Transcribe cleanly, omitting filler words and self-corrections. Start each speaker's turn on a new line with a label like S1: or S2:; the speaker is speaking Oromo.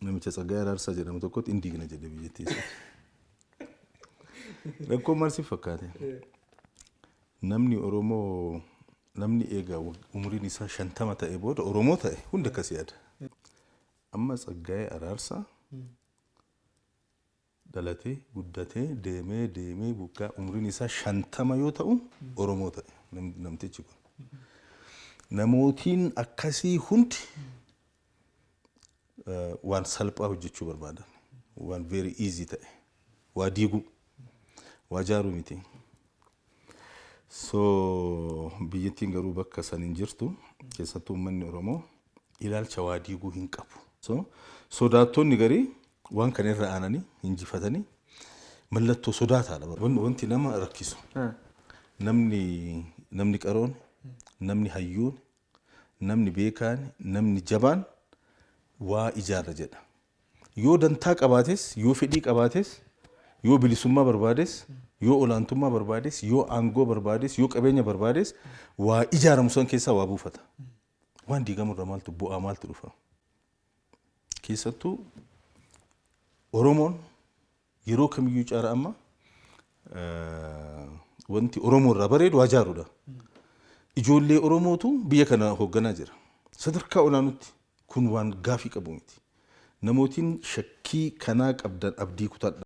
S1: Namicha Tsaggaayee Araarsaa jedhamu tokkotti hin diigna jedhe biyyattii isaa. Rakkoon maal si fakkaate? Namni Oromoo, namni eega umriin isaa 50 ta'e booda Oromoo ta'e hundi akkas yaada. Amma Tsaggaayee Araarsaa dhalatee guddatee deemee deemee waggaa umriin isaa 50 yoo ta'u Oromoo ta'e namtichi kun. Namootiin akkasii hundi waan salphaa hojjechuu barbaadan. Waan very easy ta'e. Waa diiguu. Waa jaaruu miti. So biyyattiin garuu bakka san hin jirtu. Keessattuu uummanni Oromoo ilaalcha waa diiguu hin qabu. So sodaattonni garii waan kana irra aananii injifatanii mallattoo sodaataadha. Wanti nama rakkisu. Namni qaroon, namni hayyuun, namni beekaan, namni jabaan waa ijaarra jedha. Yoo dantaa qabaates, yoo fedhii qabaates, yoo bilisummaa barbaades, yoo olaantummaa barbaades, yoo aangoo barbaades, yoo qabeenya barbaades, waa ijaaramu san keessaa waa buufata. Waan diigamu irraa maaltu bu'aa, maaltu dhufa? Keessattuu Oromoon yeroo kamiyyuu caala amma wanti Oromoo irraa bareedu waa ijaaruudha. Ijoollee Oromootu biyya kana hoogganaa jira. Sadarkaa olaanutti kun waan gaafii qabu miti. Namootiin shakkii kanaa qabdan abdii kutadha.